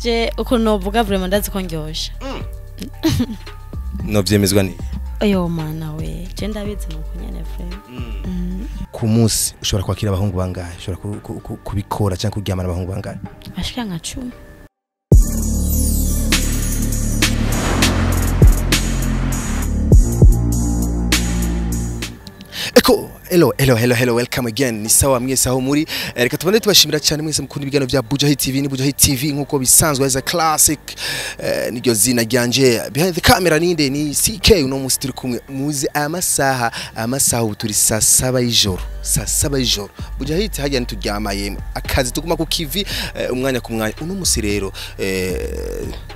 Je ukuntu novuga vraiment ndazi ko ndyoshe. No vyemezwa ni Oyo mana we, je ndabizi nuko nyene vraiment. Ku munsi ushobora kwakira abahungu bangahe? Ushobora kubikora cyangwa kuryamana abahungu bangahe? Bashika nka 10. Eko, hello, hello, hello, hello, welcome again. Ni sawa mwese aho muri. Reka tubone tubashimira cyane mwese mukunda ibiganiro bya Buja Hit TV. Ni Buja Hit TV nkuko bisanzwe as a classic. Niryo zina ryanje. Behind the camera ninde ni CK. Uno munsi turi kumwe muzi amasaha ubu turi saa 7 y'ijoro. Saa 7 y'ijoro. Buja Hit hajya ntituryama yemwe. Akazi tuguma ku kivi umwanya ku mwanya. Uno munsi rero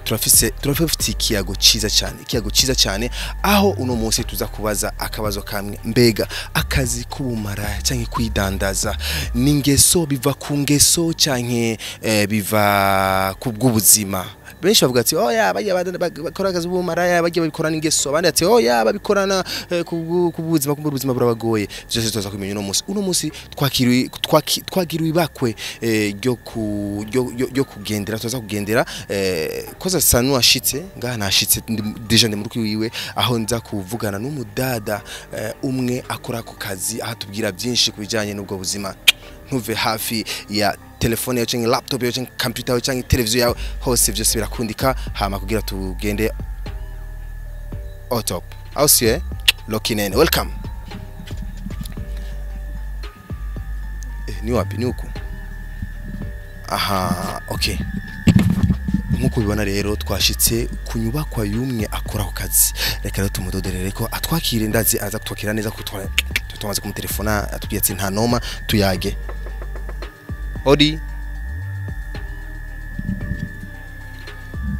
turafite ikiyago ciza cyane. Ikiyago ciza cyane aho uno munsi tuza kubaza akabazo kamwe. Mbega akazi k'ubumara canke kwidandaza ni ngeso, biva ku ngeso canke biva ku bw'ubuzima? Benshi bavuga ati oya bajya bakora akazi k'ubumara, bajya babikorana ingeso, abandi ati oya babikorana ku bw'ubuzima, ku bw'ubuzima burabagoye. Byose tuza kumenya uno munsi. Uno munsi twakiriwe ibakwe ryo kugendera, tuza kugendera koza sanu ashitse ngaha, nashitse déjà ndi mu rugo wiwe, aho nza kuvugana n'umudada umwe akora ku kazi, aho atubwira byinshi kubijanye n'ubwo buzima. Ntuve hafi ya telefone yawe canke laptop yawe canke computer yawe canke televiziyo yawe, hose byose birakundika, hama kugira tugende au top. Ausiye Lokinene, welcome. Ni wapi? Ni huku? Aha, okay. Nkuko ubibona rero twashitse ku nyubakwa y'umwe akora ku kazi. Reka rero tumudoderere ko atwakire, ndazi aza kutwakira neza kuko tumaze kumutelefona atubwiye ati nta noma tuyage. Odi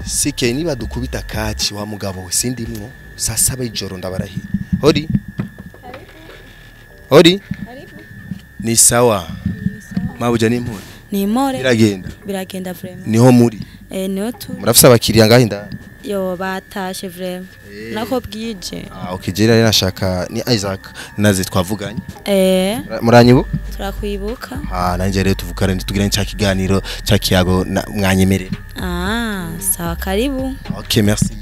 CK, niba dukubita kaci wa mugabo we sindimwo saa 7 y'ijoro ndabarahira. Odi Odi ni sawa mabuja ni impore Ni impore. Biragenda. Biragenda vraiment. Niho muri. Niho tu. Murafise abakiriya ngaho indani? Yo batashe vraiment. Nako bwije. Ah okay, je rero nashaka ni Isaac naze twavuganye. Muranyibuka? Turakwibuka. Ah nanje rero tuvugane tugirane cya kiganiro cya kiyago mwanyemerera. Ah sawa, karibu. Okay, merci.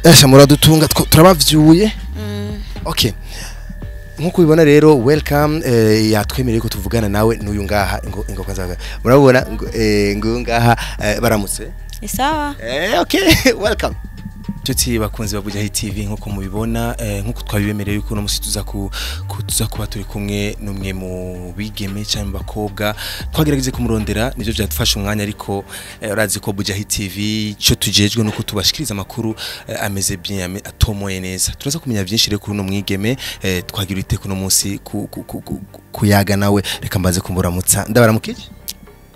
Esha muradutunga turabavyuye. Okay. Nkuko ubibona rero welcome, yatwemereye ko tuvugana nawe n'uyu ngaha ngo kwanza murabona ngo ngaha baramutse. Ni sawa. Okay, welcome. Tuti bakunzi ba Buja Hit TV nkuko mubibona, nkuko twabibemereye yuko no musi tuza kuba turi kumwe n'umwe mu bigeme cyangwa bakobwa twagerageje kumurondera, nivyo byadufasha umwanya, ariko urazi ko Buja Hit TV cyo tujejwe nuko tubashikiriza amakuru ameze bien, atomoye neza. Turaza kumenya byinshi rero kuri no mwigeme twagira iteko no musi kuyaga nawe. Reka mbaze kumuramutsa. Ndabaramukije.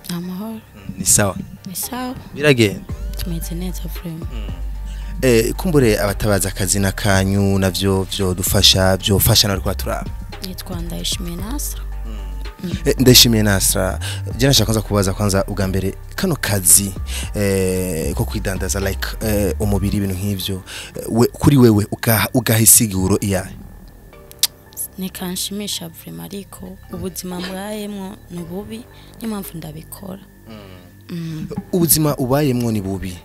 Amahoro. Ni sawa. Ni sawa. Biragenda. Tumeze neza vraiment. Kumbure abatabaza akazina kanyu navyo vyo dufasha byofasha na rwa turaba. Nitwa Ndayishimiye Nasra. Ndayishimiye Nasra, je nashaka kwanza kubaza kwanza ubwa mbere kano kazi ko kwidandaza like umubiri ibintu nk'ivyo, kuri wewe ugahisiguro iyahe? Nikanshimisha vraiment, ariko ubuzima mbayemwo ni bubi, niyo mpamvu ndabikora. Ubuzima ubayemwo ni bubi,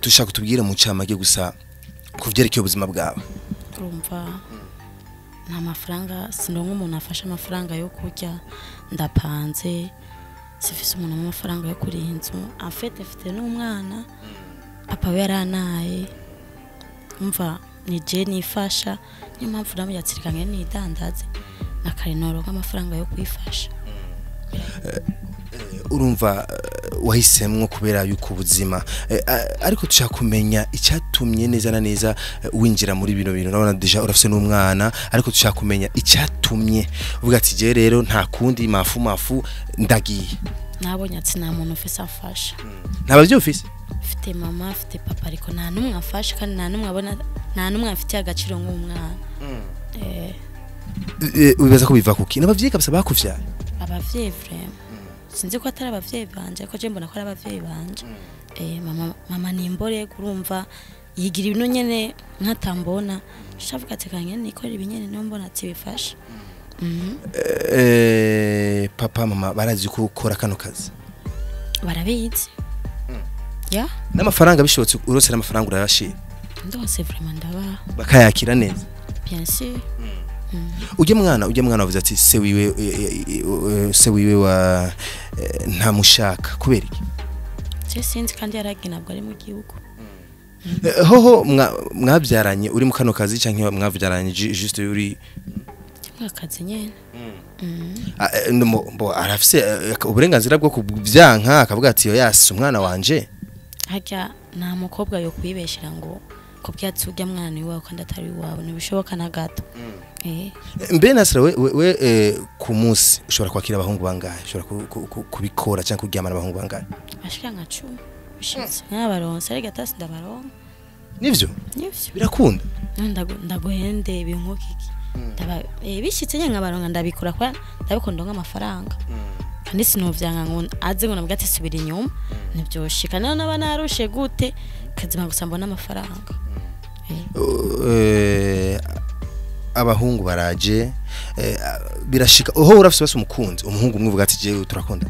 tushaka tubwire mu camage gusa kuvyerekeye ubuzima bwawe. Urumva nta mafaranga, sindonka umuntu afasha amafaranga yo kurya, ndapanze, sifise umuntu amafaranga yo kuriha inzu, en fait mfite n'umwana, papa we yaranaye, umva ni je nifasha, niyo mpamvu namuyatsirikanye nidandaze na kare noronka amafaranga yo kwifasha. Urumva wahisemwo kubera yuko ubuzima, ariko tushaka kumenya icyatumye neza na neza winjira muri bino bintu. Urabona déjà urafise n'umwana, ariko tushaka kumenya icyatumye uvuga ati je rero nta kundi mafu ndagiye. Nabonye ati nta muntu ufise afasha. Nta bavyo ufise? Mfite mama, mfite papa, ariko nta numwe afasha kandi nta numwe abona, nta numwe afitiye agaciro nk'umwana. Ubibaza ko biva kuki? N'abavyeyi kabisa bakuvyaye? Abavyeyi vraiment. Sinzi ko atari abavyeyi banje, ko je mbona ko ari abavyeyi banje. Mama ni imbore kurumva yigira ibintu nyene nkatambona, shavuga ati kanye nikora ibinyene niyo mbona ati bifasha. Papa mama barazi ko ukora kano kazi? Barabizi. Ya. N'amafaranga bishobotse urose n'amafaranga urayashira? Ndose vraiment ndabaha. Bakayakira neza? Bien sûr. Ujye mwana wavuze ati se wiwe se wiwe wa ntamushaka kubera iki? Je sinzi, kandi yaragiye, ntabwo ari mu gihugu. Hoho mwabyaranye uri mu kano kazi canke mwabyaranye juste uri Mwakazi nyene. Ah, mbo arafise uburenganzira bwo kubyanka akavuga ati oya, si umwana wanje. Harya nta mukobwa yo kwibeshera ngo kubyatsi urya mwana ni wawe kandi atari uwawe, ntibishoboka na gato. Mbe Nasra, we ku munsi ushobora kwakira abahungu bangahe? Ushobora kubikora cyangwa kuryamana abahungu bangahe? Bashika nka 10 bishitse narabaronse, ariko atasi ndabaronka. Nivyo? Nivyo. Birakunda? Ndaguhende ibintu kiki. Ndaba bishitse nyine nkabaronka, ndabikora kwa ndabikunda nk'amafaranga. Kandi sinovyanga ngo aze ngo nabwo ati subira inyuma, ntibyoshika. Nayo naba narushe gute kazima, gusa mbona amafaranga. Abahungu baraje, birashika oho urafise basi umukunzi, umuhungu umwe uvuga ati jewe turakunda?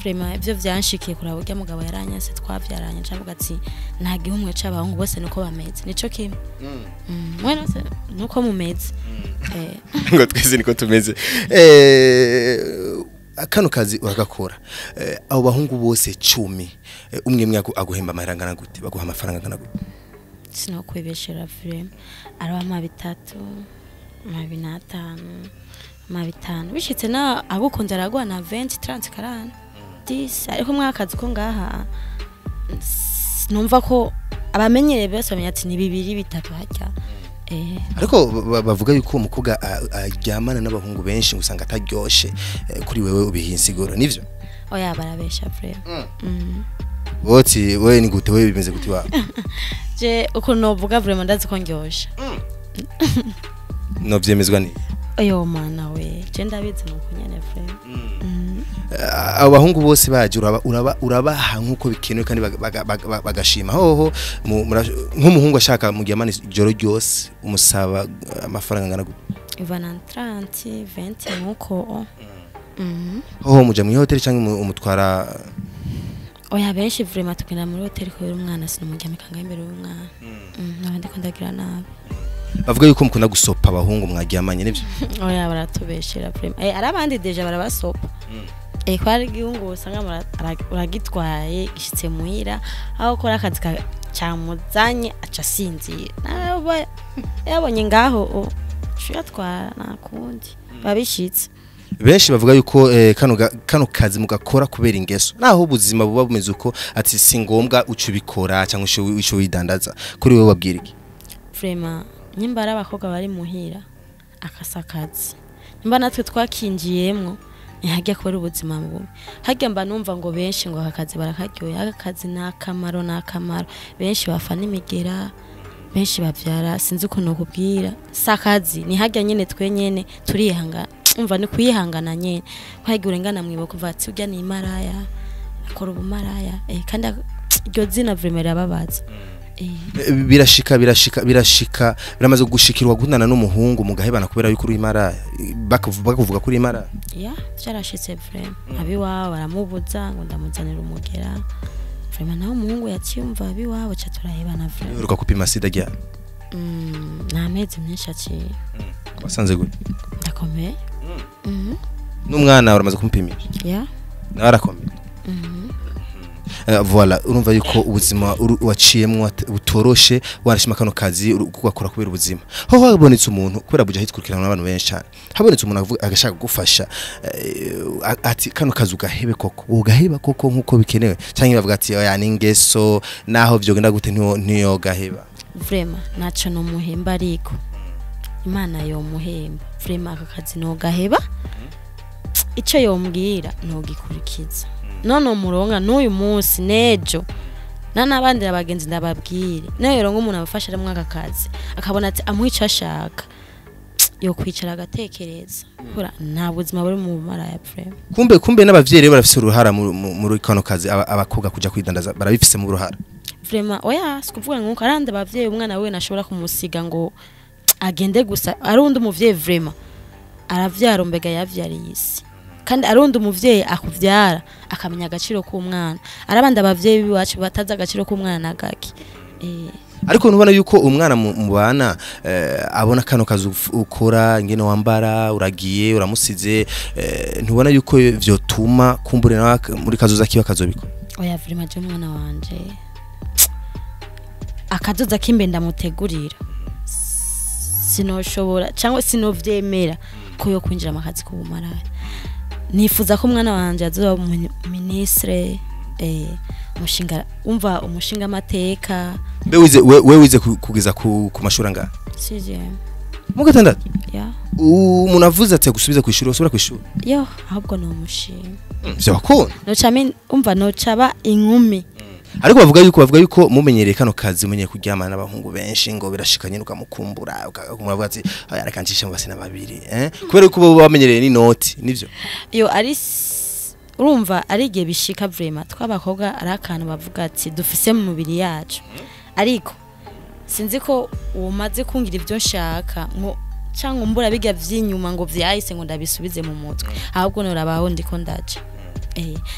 Vraiment ivyo vyanshikiye kuraba urya mugabo yaranyase twavyaranye, ncavuga ati nta gihumwe c'abahungu bose niko bameze, nico kimwe. Mwene bose nuko mumeze. Ngo twese niko tumeze. Kano kazi uragakora, abo bahungu bose 10, umwe mwe aguhemba amahera angana gute? Baguha amafaranga angana gute? Sinokwibeshera vraiment, araba ama 3, ama 2.5, ama 5, bishitse na agukunze araguha na 20, 30, 40, 10. Ariko mwakazi ko ngaha numva ko abamenyereye bose bamenya ati ni 2, 3 harya. Ariko bavuga yuko umukobwa aryamana n'abahungu benshi ngo usanga ataryoshe. Kuri wewe ubiha insiguro, nivyo? Oya, barabesha vraiment. Woti wewe ni gute? Wewe bimeze gute wawe? Je ukuntu novuga, vraiment ndazi ko ndyoshe. No vyemezwa ni Oyo mana we, je ndabizi nuko nyene vraiment. Abo bahungu bose baje urabaha nkuko bikenewe kandi bagashima? Hoho nk'umuhungu ashaka muryamana ijoro ryose umusaba amafaranga angana gute? Ivana 30, 20 nuko. Hoho muja mu hoteli cyangwa umutwara? Oya, benshi vraiment tugenda muri hoteli kubera umwana, sinumuryamika ngaho imbere y'umwana. Nabandi ko ndagira nabi. Bavuga yuko mukunda gusopa abahungu mwaryamanye, nivyo? Oya, baratubeshera vraiment. Ari abandi déjà barabasopa. Ko ari igihungu usanga uragitwaye gishitse muhira, aho ukora akazi camuzanye aca asinzira. Nawe yabonye ngaho uyatwara, nta kundi babishitse. Benshi bavuga yuko kano kazi mugakora kubera ingeso, naho ubuzima buba bumeze uko, ati si ngombwa uca ubikora cyangwa uca widandaza. Kuri wewe wabwira iki? Vraiment nimba ari abakobwa bari muhira, akasa akazi, nimba natwe twakinjiyemwo ntihajya kubera ubuzima bubi. Harya mba numva ngo benshi ngo aka kazi barakaryoye. Aka kazi ni akamaro, ni akamaro. Benshi bafa n'imigera, benshi bavyara, sinzi ukuntu kubwira. Si akazi, ni harya nyene twe nyene turihangana, umva ni kwihangana nyene ko harya urengana mwibuka uvuga ati urya ni imaraya, akora ubumaraya. Kandi iryo zina vraiment rirababaza. Birashika biramaze gushikirwa gukundana n'umuhungu mugahebana kubera yuko uri imaraya, bakavuga kuri imaraya? Ya, vyarashitse vraiment. Abiwabo baramubuza ngo ndamuzanira umugera. Vraiment naho umuhungu yacyumva abiwabo ca turahebana vraiment. Uheruka kupima sida ryari? Nta mezi menshi aciye. Wasanze gute? Ndakomeye. N'umwana uramaze kumupimisha? Ya. Nawe arakomeye? Voilà, urumva yuko ubuzima waciyemwo butoroshe, warashima kano kazi kugakora kubera ubuzima. Ho habonetse umuntu, kubera buja hitwikirana n'abantu benshi cyane, habonetse umuntu avuga agashaka kugufasha, ati kano kazi ugahebe koko, ugaheba koko nkuko bikenewe, cyangwa bavuga ati oya, ni ingeso, naho vyogenda gute ntiyo gaheba? Vraiment naco nomuhemba, ariko Imana yomuhemba. Vraiment aka kazi nogaheba, ico yombwira nogikurikiza. None umuronka n'uyu munsi nejo na n'abandi abagenzi ndababwire, nayo yoronka umuntu abafasha ari mwaka kazi, akabona ati amuha ico ashaka, yo kwicara agatekereza kubera nta buzima buri mu maraya vraiment. Kumbe n'abavyeyi rero barafise uruhara muri kano kazi, abakobwa kuja kwidandaza barabifise mu ruhara? Vraiment oya, sikuvuga ngo arande abavyeyi, umwana wiwe nashobora kumusiga ngo agende gusa. Ari undi umuvyeyi vraiment aravyara, umbega yavyariye isi. Kandi arundi umuvyeyi akuvyara akamenya agaciro k'umwana, arabandi abavyeyi biwacu batazi agaciro k'umwana na gake. Ariko ntubona yuko umwana mubana abona kano kazi ukora, ingene wambara, uragiye uramusize, ntubona yuko vyotuma kumbure nawe muri kazoza kiba kazobikora? Oya vraiment, je umwana wanje akazoza kimbe ndamutegurira, sinoshobora cyangwa sinovyemera ko yo kwinjira mu kazi k'ubumaraya. Nifuza ko umwana wanje azoba ministre, umushinga, umva, umushinga amateka. Mbe wize we wize kugeza ku mashuri angahe? Sixième. Mu gatandatu? Ya. Umuntu avuze ati gusubiza ku ishuri, usubira ku ishuri? Yo, ahubwo ni umushinga. Vyo bakunda. Noca umva noca ba inkumi. Ariko bavuga yuko mumenyereye kano kazi, mumenyereye kuryamana n'abahungu benshi, ngo birashika nyine ukamukumbura, ukavuga ati "Oya, reka ncishe mu basina babiri," kubera yuko bo bamenyereye n'inoti, nivyo? Iyo ari urumva ari igihe bishika vraiment, tw'abakobwa ari akantu bavuga ati dufise mu mubiri yacu, ariko sinzi ko umaze kungira ibyo nshaka ngo cyangwa mbura bijya vy'inyuma ngo vyahise ngo ndabisubize mu mutwe, ahubwo norabaho ndiko ndaja.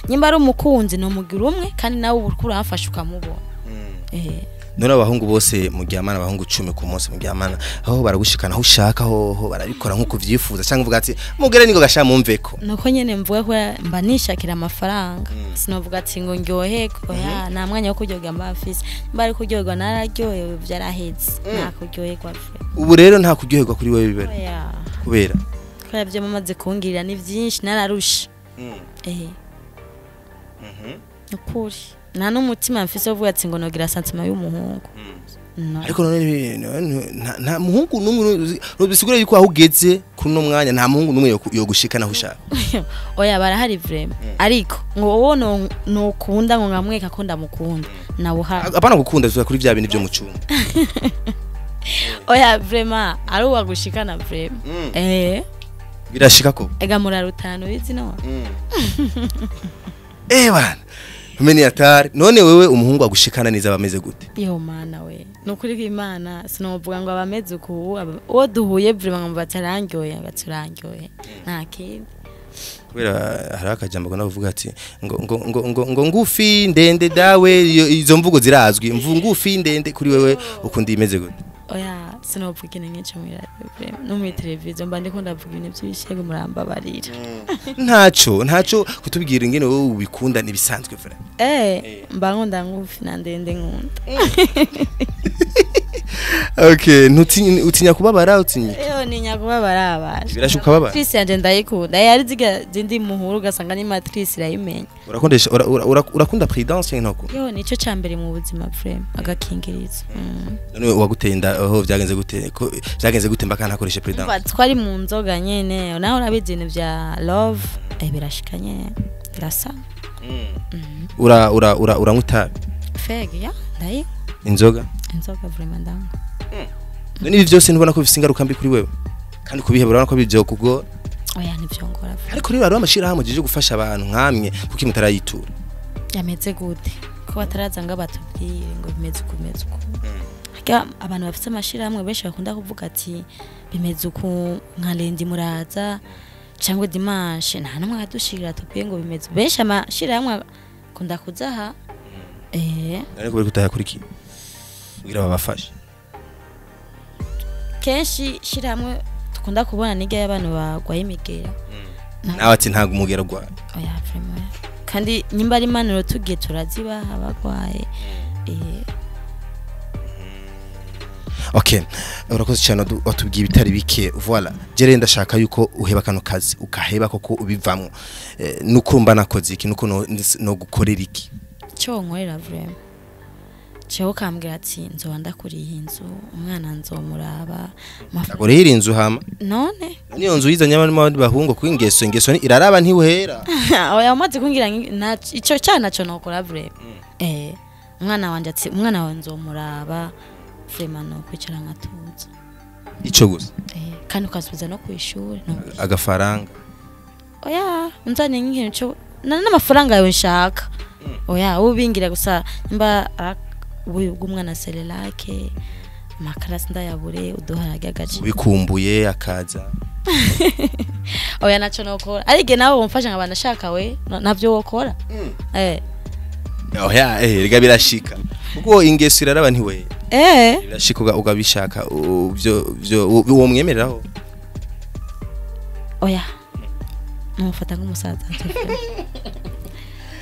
Nyimba ari umukunzi nomugira umwe, kandi nawe uba uriko uramfasha ukamubona. None abahungu bose muryamana, abahungu 10 ku munsi muryamana, aho baragushikana aho ushaka, hoho barabikora nk'uko uvyifuza, cyangwa uvuga ati mugere ningo gasha mumveko? Nuko nyene mvuga ko mba nishakira amafaranga, sinovuga ati ngo ndyoherwe, oya, nta mwanya wo kuryoherwa mba mfise. Mba ari kuryoherwa nararyohewe, vyaraheze, nta kuryoherwa fe. Ubu rero nta kuryoherwa kuri wewe bibera? Oya. Kubera? Kubera ivyo mumaze kungirira ni vyinshi, nararushe. Ukuri nta n'umutima mfise wo kuvuga ati ngo nogira sentiment y'umuhungu. No. Ariko none nta muhungu n'umwe bisigura yuko aho ugeze kuri uno mwanya nta muhungu n'umwe yogushikana aho ushaka? Oya, barahari vraiment, ariko ngo wowe nokunda ngo nkamweka ko ndamukunda, nawe uhari. Apana gukunda, tuza kuri vya bintu byo mu cumba. Oya vraiment, ari uwagushikana vraiment. Birashika ko Ega murarutana, ubizi no. Bana meni atari. None wewe umuhungu agushikana neza bameze gute? Yo mana we, nukuri kw'Imana sinovuga ngo abameze uku, uwo duhuye vraiment ngo batarangyoye, baturangyoye, nta kindi. Kubera hari akajambo gona kuvuga ati ngo ngo ngo ngo ngo ngufi ndende dawe, izo mvugo zirazwi, mvu ngufi ndende, kuri wewe ukunda imeze gute? Oya, sinovuga ikintu nk'ico muri radio vraiment, no muri televiziyo mba ndiko ndavuga ibintu vy'ibishego, murambabarira. Ntaco kutubwira ingene wowe ubikunda nibisanzwe vraiment. Mba nkunda ngufi na ndende nkunda. Okay, ntutinya, utinya kubabara, utinya? Eyo, ninya kubabara abasha. Birashuka ukababara? Matrice yanje ndayikunda. Ari ziga zindi muhuru ugasanga ni matrice irayimenya. Urakundesha urakunda prudence cyangwa ntako? Yo, nico cambere mu buzima vraiment, agakingirizo. None waguteye inda aho vyagenze gute? Ko vyagenze gute mbaka ntakoreshe prudence? Umva, twari mu nzoga nyene, nawe urabizi ibintu vya love, birashika nyene, birasa. Ura ura ura uranywa itabi? Feg ya ndayi. Inzoga? Inzoga vraiment ndanywa. None ibi byose ntubona ko bifise ingaruka mbi kuri wewe, kandi kubihebura urabona ko bizokugora? Oya, ntivyongora vraiment. Ariko rero hariho amashirahamwe ajeje gufasha abantu nkamwe, kuki mutarayitura? Yameze gute ko bataraza ngo batubwire ngo bimeze uku, bimeze uku? Harya abantu bafite amashirahamwe benshi bakunda kuvuga ati bimeze uku, nka lundi muraza cyangwa dimanche, nta n'umwe adushirira tubwiye ngo bimeze uku. Benshi amashirahamwe akunda kuza aha. Ariko bari kutayakurikiye kugira babafashe. Kenshi shirahamwe dukunda kubona nirya y'abantu bagwaye imigera. Nawe ati ntabwo umugera urwaye? Oya vraiment, kandi nyimba ari impanuro tugiye turazibaha abagwaye. Okay, urakoze cyane, watubwiye ibitari bike. Voilà, je ndashaka yuko uheba kano kazi, ukaheba koko ubivamwo. Nuko mba nakoze iki, nuko no gukorera iki? Cyo nkorera vraiment, cyo ukambwira ati nzoba ndakuriye inzu, umwana nzomuraba. Agorera inzu hama? None? Niyo nzu yizanye abandi bahungu, kuko ingeso ni iraraba ntiwera. Oya, umaze kumbwira ico cana cyo nokora vraiment. Umwana wanje ati umwana wawe nzomuraba, vraiment no kwicara nkatuza. Ico gusa? Kandi ukasubiza no kwishuri no. Agafaranga? Oya, nzane nk'ikintu cyo n'amafaranga yawe nshaka. Oya, ubingira gusa nimba ubuyu bw'umwana, Cerelac, amakarasi ndayabure, uduharage agace. Ubikumbuye akaza? Oya, naco nokora, arige nabo bomfasha nkaba ndashaka we navyo wokora. Oya, rega birashika kuko ingeso iraraba ntiwe. Birashika ugabishaka byo uwo mwemereraho. Oya, numufata nk'umusaza.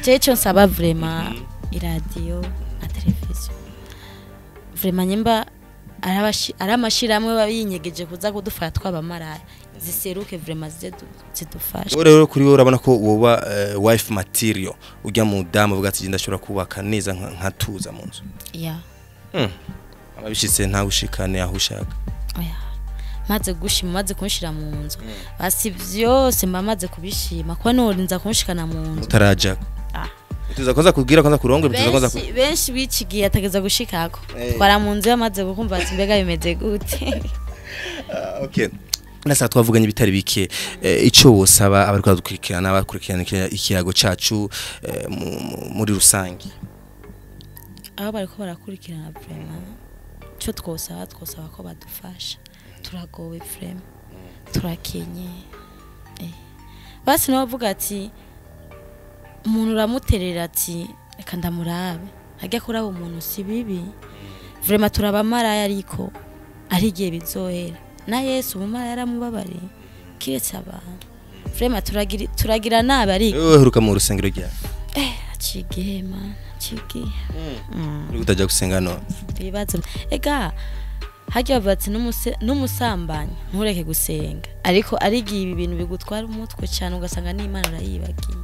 Je ico nsaba vraiment iradiyo na televiziyo, vraiment nyimba ari amashirahamwe babinyegeje kuza kudufata twabamaraya, ziseruke vraiment zize zidufashe. Wowe rero kuri wowe urabona ko woba wife material, ujya mu damu uvuga ati ndashobora kubaka neza nkatuza mu nzu. Ya. Ababishitse nta gushikane aho ushaka. Oya, maze gushima, maze kunshira mu nzu, basi vyose mba maze kubishima, kuba norinza kunshikana mu nzu utarajako. Tuza kwanza kugira kwanza kurongwe, tuza kwanza benshi bicigiye atageza gushikako twara mu nzu yamaze gukumva ati mbega bimeze gute. Okay, nasa twavuganye bitari bike, ico wosaba abariko badukurikirana, abakurikirana ikirago cacu muri rusange, abo bariko barakurikirana vraiment ico twosaba ko badufasha, turagowe vraiment, turakenye. Basi nabavuga ati umuntu uramuterera ati reka ndamurabe, ajya kuraba umuntu si bibi vraiment, turabamaraya ariko ari igihe bizohera na Yesu umumara yaramubabariye kiretse abantu vraiment turagira nabi ariko. Wewe uheruka mu rusengero ryawe? Acigihe man, acigihe. Uri kutajya gusenga none? Ibibazo ega hajya bavuga ati n'umusambanyi ntureke gusenga, ariko arigiye ibi bintu bigutwara umutwe cyane ugasanga n'Imana urayibagiye.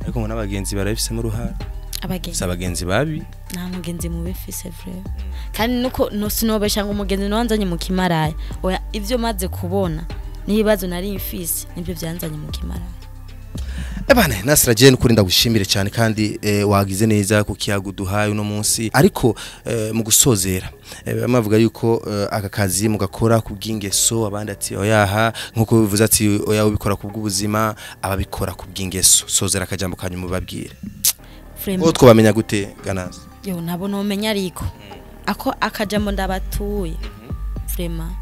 Ariko ngo n'abagenzi barabifisemo uruhara. Abagenzi, abagenzi babi. Nta mugenzi mubi mfise vraiment, kandi nuko no sinobesha ngo umugenzi wanzanye mu kimaraya. Oya, ivyo maze kubona n'ibibazo nari mfise nibyo byanzanye mu kimaraya. Ebane Nasra, je nukuri ndagushimire cyane kandi wagize neza ku kiyago duhaye uno munsi, ariko mu gusozera bamavuga yuko aka kazi mugakora ku bw'ingeso, abandi ati oyaha nkuko bivuze ati oya ubikora ku bw'ubuzima, ababikora ku bw'ingeso. Sozera akajambo kanyu mubabwire. Ko twabamenya gute Ganasi? Yo nabo nomenya, ariko ako akajambo ndabatuye vraiment,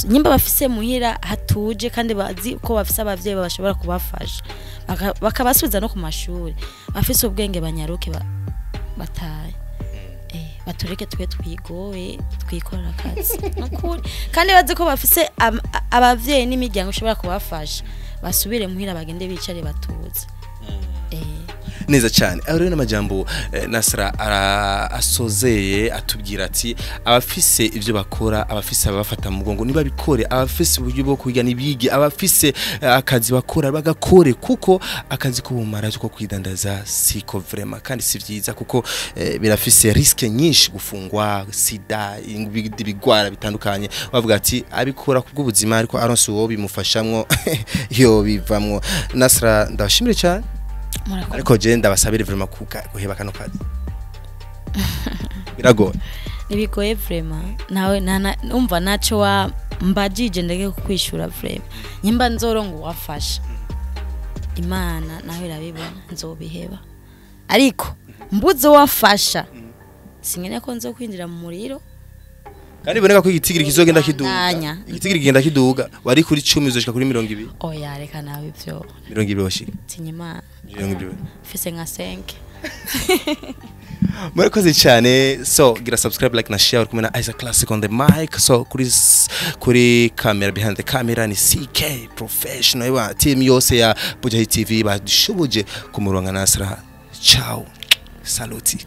nyimba bafise muhira hatuje kandi bazi ko bafise abavyeyi babashobora kubafasha bakabasubiza no ku mashuri, bafise ubwenge banyaruke bataye, batureke twe twigoye twikorera akazi nukuri, kandi bazi ko bafise abavyeyi n'imiryango ishobora kubafasha, basubire muhira bagende bicare batuze. Neza cyane. Aho rero n'amajambo Nasra asozeye atubwira ati abafise ivyo bakora, abafise abafata mu mugongo nibabikore, abafise uburyo bwo kwiga nibige, abafise akazi bakora bagakore, kuko akazi kubumara ko kwidandaza siko vraiment kandi si vyiza, kuko birafise risque nyinshi, gufungwa, sida, ibigwara bitandukanye. Bavuga ati abikora kubw'ubuzima ariko aronse uwo bimufashamwo yo bivamwo. Nasra ndabashimire cyane. Ariko je ndabasabire vraiment guheba kano kazi. Biragoye. Nibigoye vraiment. Nawe umva naco wa mbajije ndeke kukwishura vraiment. Nyimba nzorongo wafasha. Imana nawe irabibona nzobiheba. Ariko mbuzo wafasha. Singene ko nzokwinjira mu muriro. Kandi boneka ko igitigiri kizogenda kiduga. Igitigiri kigenda kiduga. Wari kuri 10 uzoshika kuri 20. Oya reka nawe ivyo. 20 washika. Tinyima. 20. Fise nka 5. Murakoze cyane. So gira subscribe, like na share. Kumwe na Isaac Classic on the mic. So kuri camera, behind the camera ni CK Professional. Iwa team yose ya Buja TV badushoboje kumuronga Nasra. Ciao. Saluti.